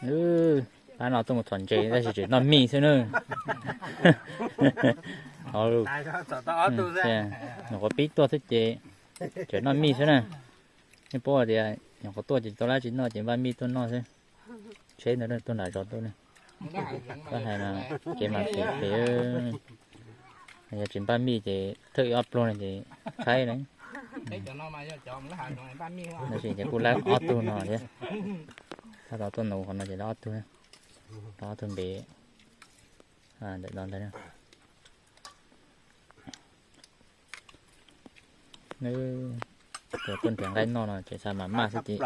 Pab no tuaj mus txhom ntses tab sis tseem noj mij xwb na. Nyuam qhuav pib tuaj xwb ces tseem noj mij xwb na. Nej paub tias nyuam qhuav tuaj ces tau dab tsi noj ces npaj mij tuaj noj xwb. Tsheb ntawd tuaj nram zos tuaj ne. Koj hais no, kev mas phem phem. Yog tsis npaj mij ces thawj ib ob pluag no ces tshaib na. Tab sis ces kuj lab ob tug no thiab. Tab tom tuaj nus qhov no ces lab ob tug, lab ob tug npe ntawm no ntag. Tuaj nrhiav nqaij noj no ces xav mas maj xwb ces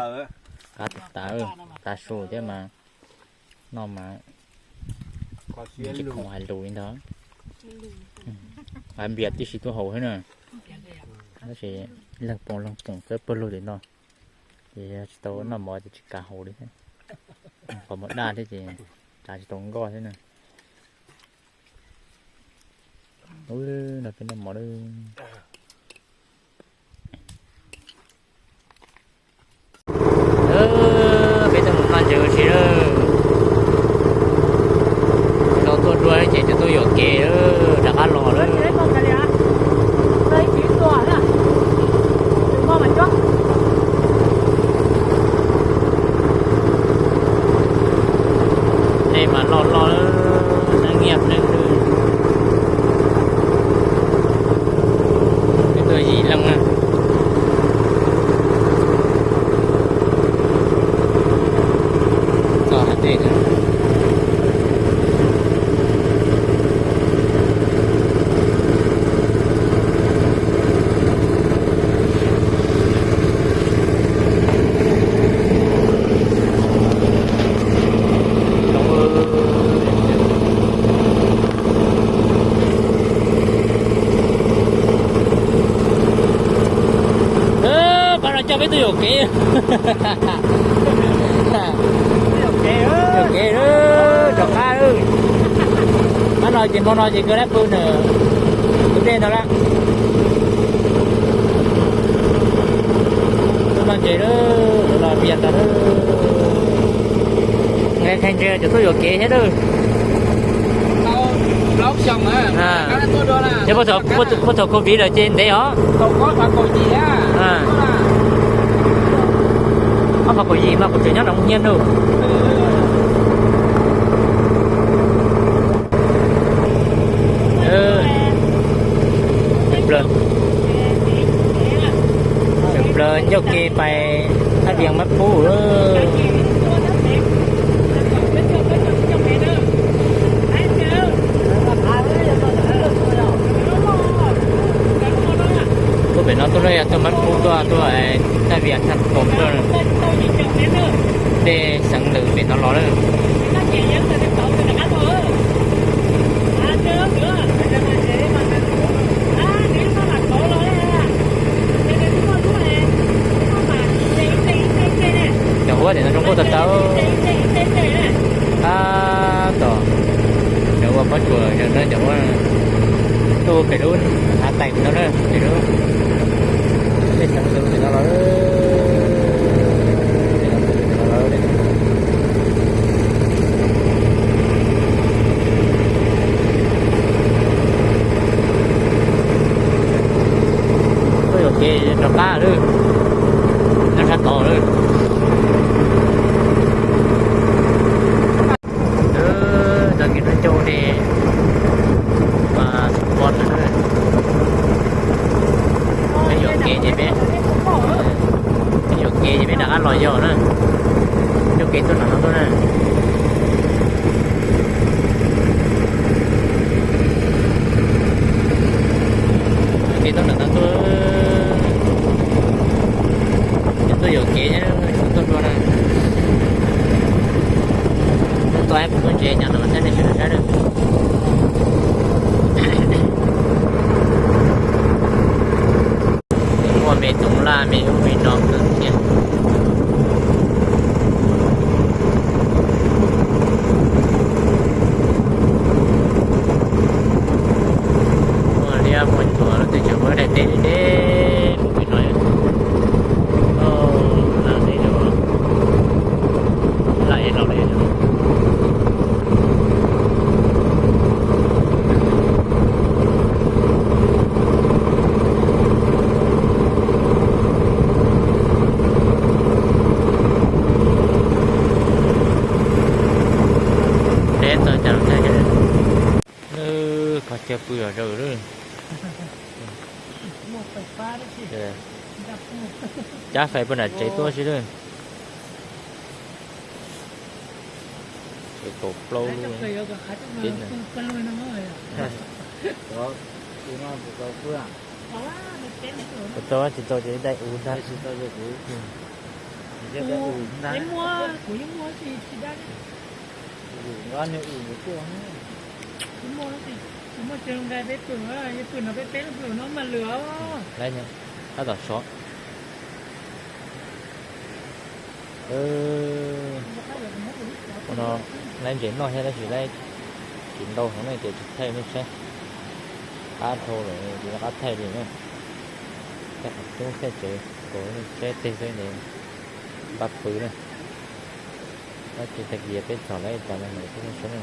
qab tas tas, tav su thiab mas noj mas tsis khoom hais lus li ntag. Nqaij npias tib si tuaj haus xwb na. Tab sis leej pom leej pom txawb pawg lug tim no, ces yog tsis tau noj mov ces tsis kam haus li thiab. Qhov muag daj thiab ces tsav tsis tau nkoj thiab na. Ub, no peb noj mov lawm. Peb tuaj mus noj ntses ua si lawm. Los tuaj dua ces cov tuaj yuam kev lawm, rov qab los lawm. Dej mas loj loj, nab nyiaj pleeb xwb. Peb tuaj yim leej na. Txog hav dej na. Pab no coj peb tuaj yuam kev. Yuam kev, rov qab. Pab no ces hmo no ces kawg dab pw na, tus dej ntawd lawm. Tuaj noj ntses lawm, los vias ntawd lawm. Nqe qhia ntses cov tuaj yuam kev thiab lawm. Yog puag thaum covid lawm ces ntev os. Ob phav kaum yim mas kuv tseem nyob Noo Nyiaj nawb. Plaws ncauj ke pais thaj Vias Mab Pub. Tuaj pem no tuaj los yog tuaj Mab Pub tuaj, tuaj thaj Vias Thaj Poos tuaj. Tej xeev lwm pem no los lawm. Cov huab tim no zoo nkauj tau tau. Tab tom cov ua pob tsuas yog na, cov huab tuaj pem lub hav tais no na, pem lub, tej xeev lwm tim no los. Tuaj yuam kev rov qab lawm, nyob sab tod lawm. Tag kis no coj ne, mas pom na. Peb yuam kev ces peb, peb yuam kev ces peb rov qab los yog na. Coj kev tuaj nram no tuaj na. Coj kev tuaj nram no tuaj. Cov tuaj yuam kev thiab tuaj dua na. Tuaj ib puas koj ntses nyob no mas thiab nej sawv daws saib na. Muaj me toov laj me ub me no kawg thiab. Muaj liab muaj txuas, lub teb chaws muaj daim teb deb deb mus li no. Laj es los lawm. Teb tau cas los teb thiab. Qhov chaw pw zom zaws lawm. Cab fais puag nram tsev tuaj xwb lawm. Tsev kaum plaub lub. Tau tsis tau ces dai u ntag. Tab tom sov. Ua no laib ntses noj thiab tab sis laib tsis ntau heev ne ces tsis thaij nej saib. Qab dhau lawm tsis nco qab thaij li na. Thaij qhov coob thaij tsev rau nej saib teg xwb ces npaj pw na. Tab sis tag kis peb txog lawm cas no mam peb saib na.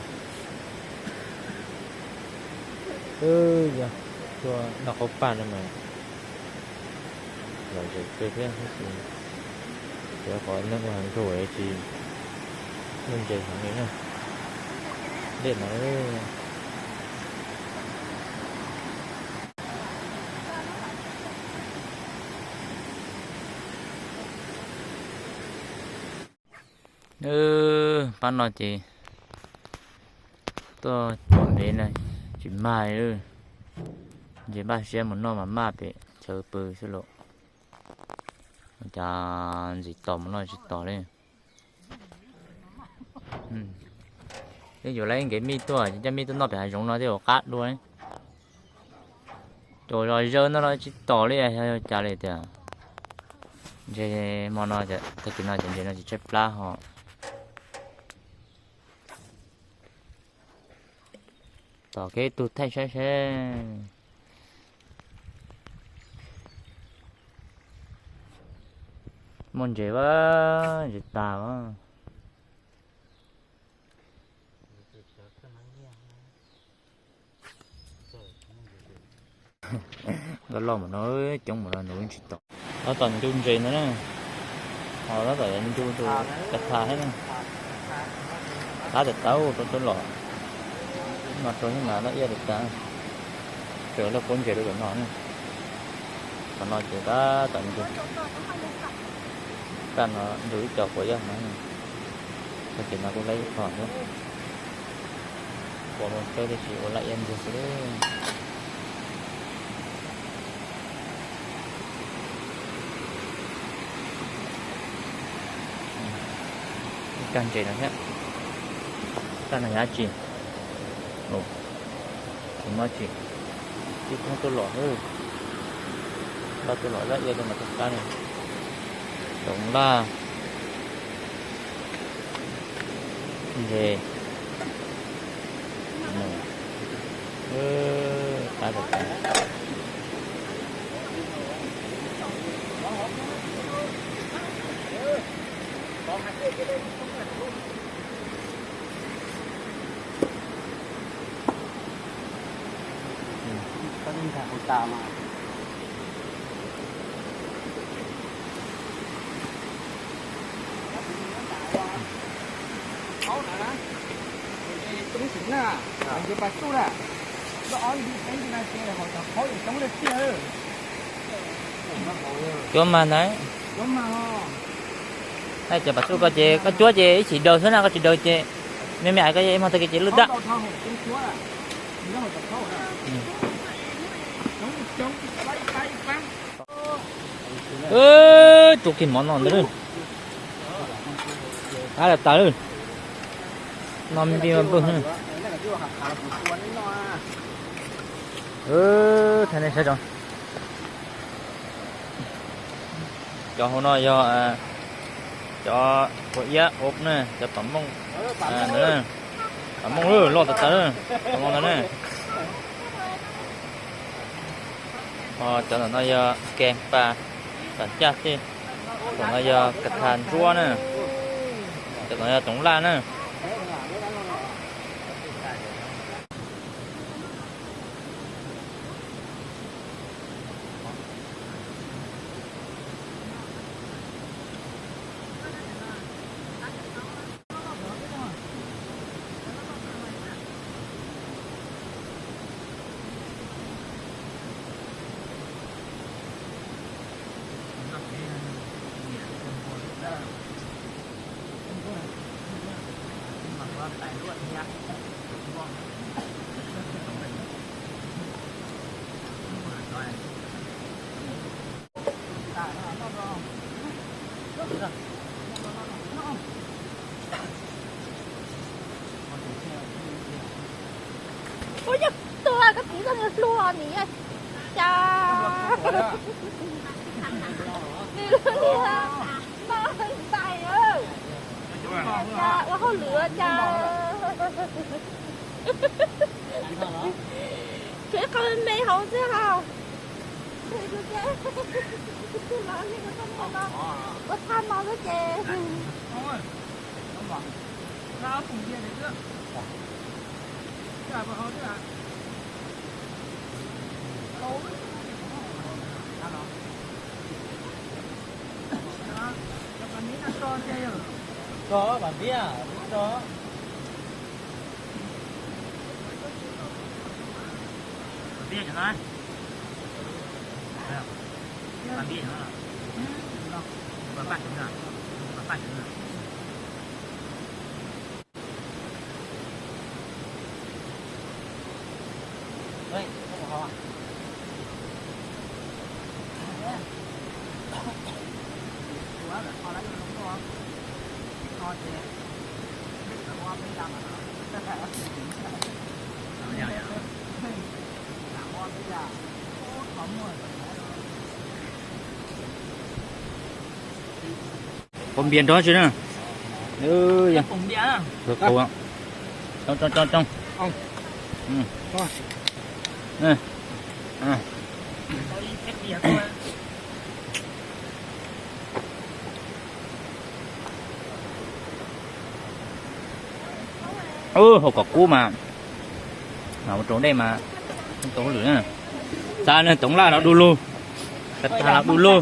Wb yog tuaj noj qaub paj no mas lom zem kawg thiab tab sis yog qhov neeg ua heev nrug tsis muaj ntses heev li na. Dej no pab no ces tuaj cov ntev na tsis mag li. Ntshe npaj siab mus noj mas maj pem chaw pw xwb los. Cas ntxim tos mus noj tsis tos li. Twb yuav lawv ib nkev mij tuaj ces coj mij tuaj noj pem hav zoov no thiaj ua qab dua. Cov zos zaws no los tsis tos li, yog cas li tias. Ntshe hmo no tag kis no ces ntses no tsis tshaib plab ho. Tom kev tug thaij saib seb. Muaj ntses a, ntses tas a. Loj loj mas no coob mas no nws tsis tom. Tab tom ncu ntses no na. Ho tab tom ncu tus ka tha thiab na. Qab tas tau rau tub los. No rau thiab mas laj iab tas tas. Tseem laj puab ntses rau tom no na. Tom no ces tab tom ncu. Tag no ncu ib co quav yaj no. Tag kis no kuj laib ib qho thiab. Quav mus tsaib tab sis ua laj iab ntxiag xwb. Ib kag ntses no thiab. Tag no yog dab tsi? Tsis muaj dab tsi. Tib thoob tuaj los, npaj tuaj los laj iab rau no tag kab no. Toov laj. Ntses. Qab tas tas. Cuab mag ntag. Cov pas xuj koj ces koj cuab ces ib chim daws xwb na, koj tsis daws ces me me ais koj ib hmo tag kis ces lwj dab. Tsuas kiag mov no ntawd. Qab tas tas lawm. No me npij mas npwg. Thaij nej saib tso. Cov hauv no yog cov quav iab ov na, cov pam mooj ntawd na. Pam mooj loj tas tas, pam mooj ntawd na. Cov ntawm no yog kees pas, pas caj xwb. Cov no yog kas thas ntsuab na. Cov no yog toov laj na. Ua yog tua koj txiv txoj niag hlua nis, cas nws niag no ntais, cas ua hauj lwm cas tsuas ib qho me me hauv xwb hos. Ua tshaj no xwb ces Ua npias nrog tsi na. Coo coo coo. Hauv kom kub mas, ua rau dej mas, tau lwm na. Xav nws toov laj los du lug, tag los du lug,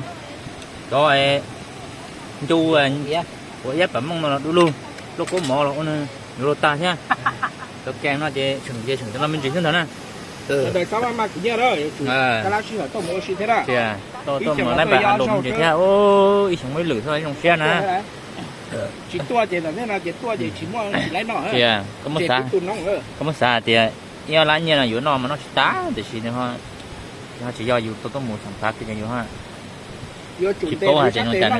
cov ncu ua iab pam mooj no los du lug, lub kub mov los ua nws yuav luag tag thiab. Cov keeg no ces tseem ces tseem cov no me ntsis xwb ntag na. Tias, tuaj tuaj mus laib npam hav lus me ntsis thiab, ib xyoo ib lwm xwb zoo siab na. Tsis tuaj ces tam no ces tuaj ces tsis muaj tsis laib noj. Tias koj muab xav, koj muab xav hais tias ib ob lab nyiaj no yuav noj mas noj tsis tas, tiam sis nws ho tsis yog yus tuaj tuaj mus xeem xav kiag ces yus ho tsis paub hais tias nws cas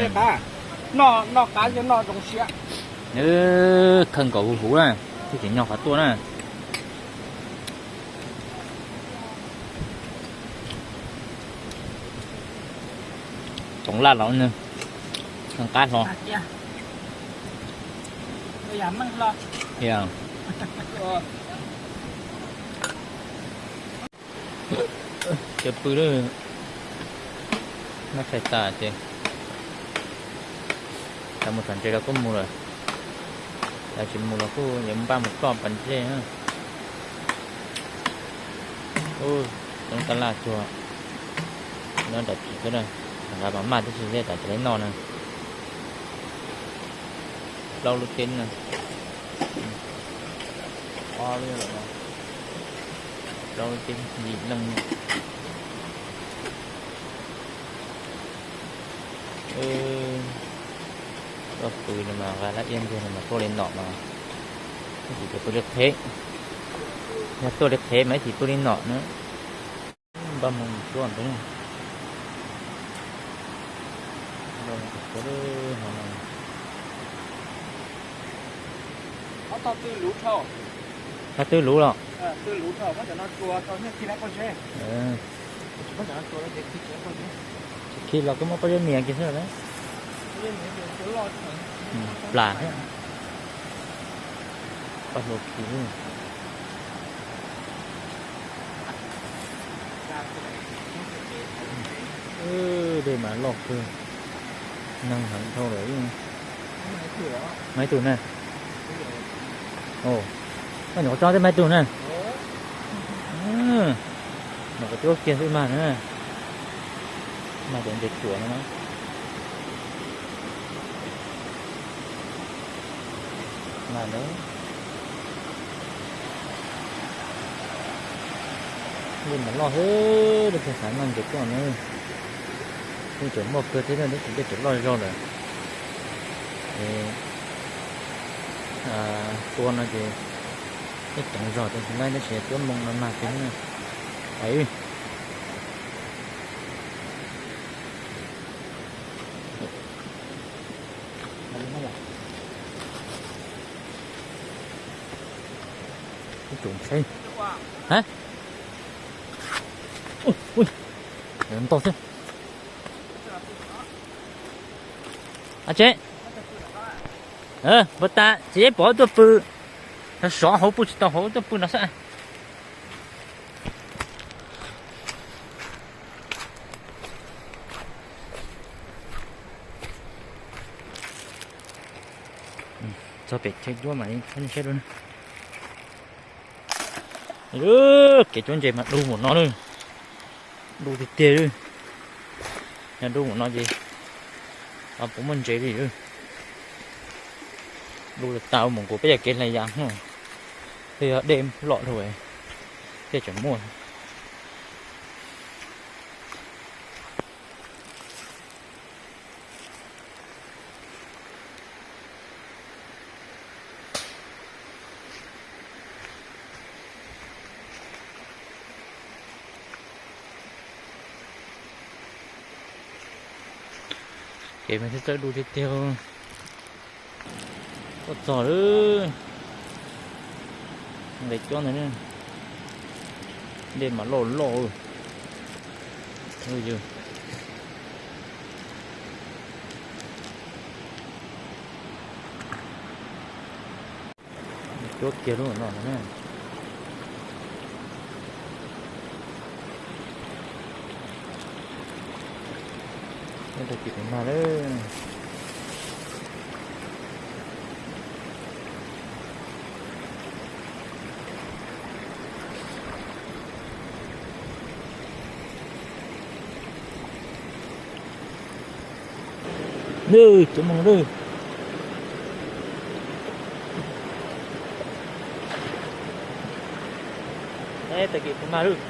nws noj qab noj zoo siab. Nws khaws nkaus huv huv na, thiaj tsis nyog qhov tuaj na. Toov laj los nws qab hlo. Cov pw lawm, noj tshais tas ces tas mus tom ntses los kuj mus lawm, tas tsis mus los kuj yuav npaj mus ploj pas ntsej na. Toob tab laj tuag, nyob nram tsev xwb na, nqa mas maj tib si thiab tas tsis laib noj na. Plaub lub teb na, plaub lub teb yim leej. Koj pw no mas nqa lab iab ntxiag no mas tuaj li nom mas, ib tsis tuaj li qhev. Yog tuaj li qhev mas ib tsis tuaj li nom na. Npaj mus tsuab ntawd. Thab twb luv los? Tsis khi los koj muab pob zeb nias kiag xwb. Plas thiab. Paj hlua khi. Dej mas loj kawg, neeg heev dhau lawm. Mas ib tug na, koj nyuam qhuav tso tej mas ib tug na. Mas kuv twb kiag xwb mas na. Mas cov ntses tsuam no na. Mas na, dej mas loj xwb, dej xav noj ntses tuaj na. Dej tseem muaj kawg thiab, dej tseem loj zog lawm. Tua no ces ib ceev zog ces tsis laib tab sis cuab npoo no nag ces hais. Ib tsum ntshai. Ha? Ui, ntau thiab. A tsev, npawg tas tsis pom tuaj pw, sov hauv pw tsis tau hauv tuaj pw no xwb. Txog pem chaw cuab mas saib dua. Kev cuab ntses mas du npaum no lawm, du tiag tiag li. Yog du npaum no ces puas muaj ntses li. Du tas tas mus nkaus peb cov kev hlais yas, thiaj yog dej loj lug thiaj tseem muaj. Kev mas thiaj txawj du tiag tiag. Tuaj txog lawm, nqes cob ntawd, dej mas loj loj. Cuab kiag lub no na. Tag kis kuv mag lawm. Nws cov mus lawm. Tag kis kuv mag lawm.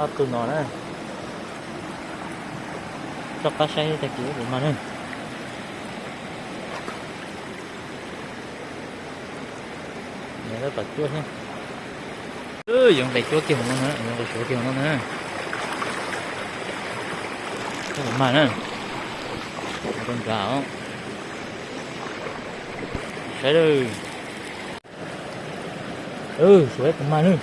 Ob tug no na, toj qab saib tag kis puas mag na. Nws tab tom cuab thiab. Yuav nqis cuab kiag hauv no na, yuav nqis suav kiag hauv no na. Puas mag na. Rau nrad os. Saib lawm. Suav puas mag na.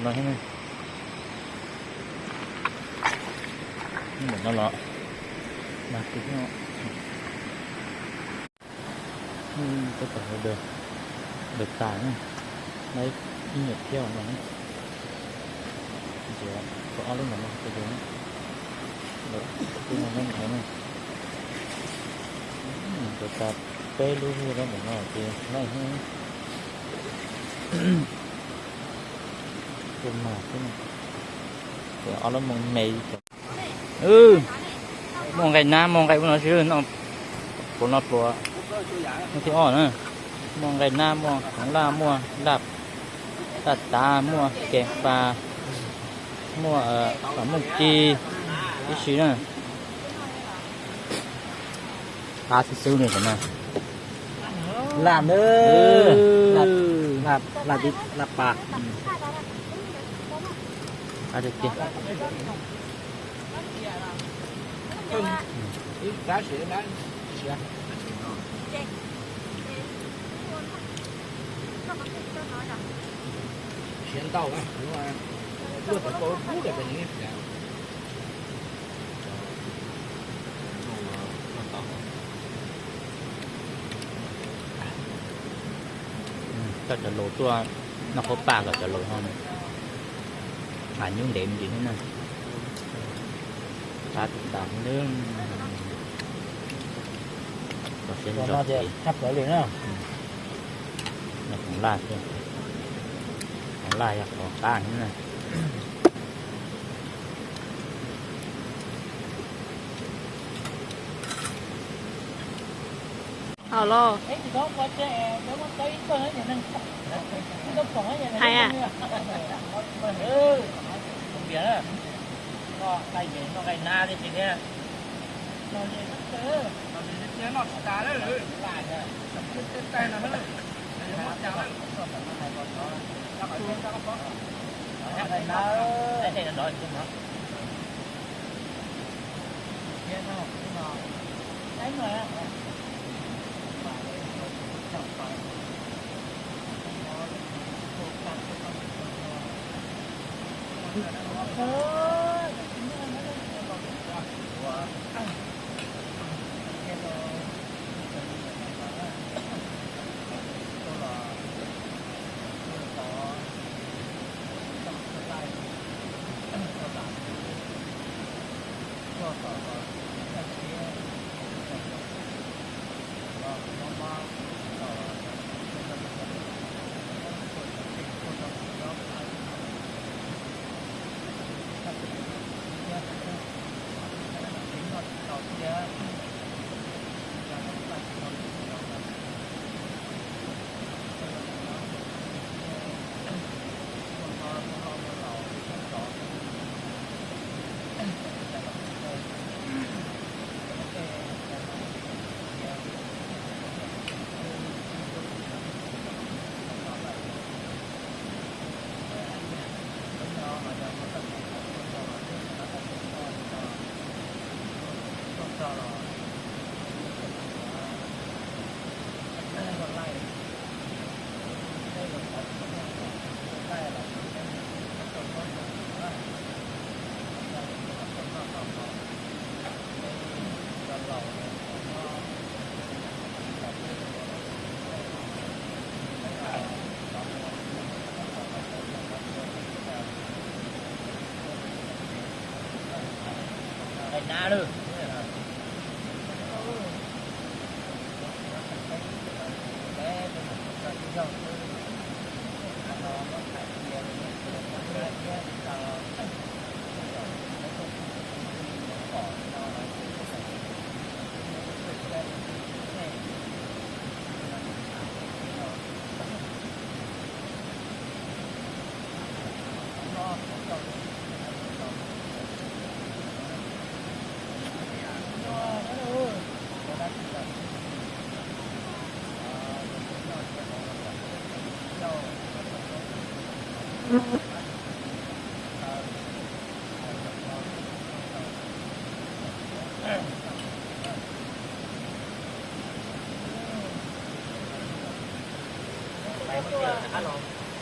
No, ntawm no los mas, tab tom daws tas, ib nyuam thiab no, ntxiv tau ob lub ntawm no, ntxiv no, ntxiv no, ntxiv tas peb lub zuj ntawm no ces laij, tus mas xwb, ces ob lub moo me. Muaj nqaij nab, muaj nqaij ub no xwb no, pluav no pluav, lub thib ob na. Muaj nqaij nab, muaj khoov laj, muaj laj, laj tav, muaj kev pas, muaj pam muj ci ib si na. Qab xwb xwb li ntawm no. Laj, laj, laj pas. Qab tiag tiag. Coj cov laus tuaj noj qhuav paj kom cov laus no mas nyuaj ntev me ntsis thiab na. Qab tus tas xwb. Los siab zog, tshaj plaws li na. Khoov laj xwb, khoov laj yog qhov qab xwb na. Hais los.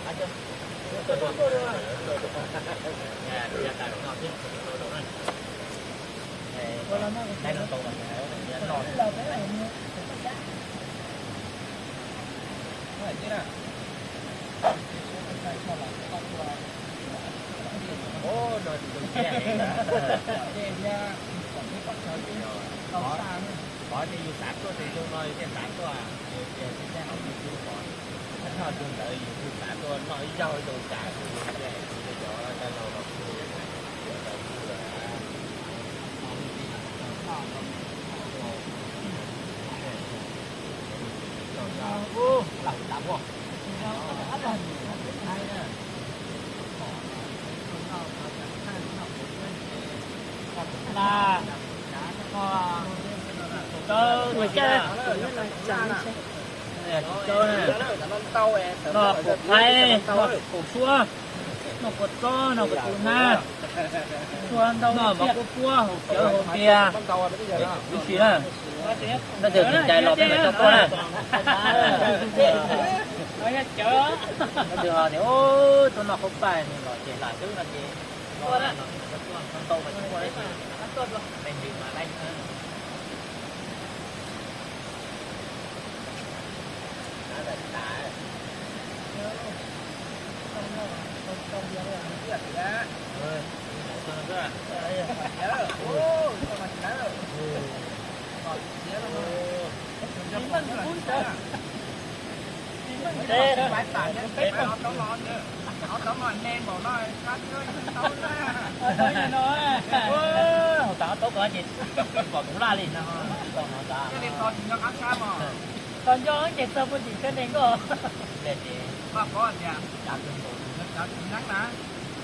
Hais a. Pov ces yus xav tuaj tus zoo no yus thiaj xav tuaj, yus tias thiaj txawj haus tus tub pov. Thaj no tus ntawd yus kuj xav tuaj noj ib zaug ib zaug tas, yus tias yus cov dab laug los kuj yus tau kuj lawm. Noj kuv phaib, noj kuv suab, noj kua txob, noj kuv tus nab, noj mov kuab kuab, haus cawv haus npias, ib si na. Tab sis tus cais los peb mam coj tuaj na. Tab sis ho tias tuaj noj qhaub paj nws los ces lam xwb no ces ntau mas tsis muaj dab tsi, me ntsis mas laib. Hauv tas ob taub ko ces pom tus laj li no, tsis tau hnov tas. Tos nco ces txog puag tim koj neeg ko. Ces pom tias cav tus nkaus tus nyob cav tus neeb na,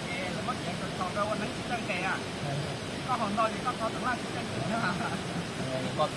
ces lawv muab cev tus txog rau ua neeb tsis tseem tes a. Koj haus no ces koj txog tus laj tsis tseem tes na. Koj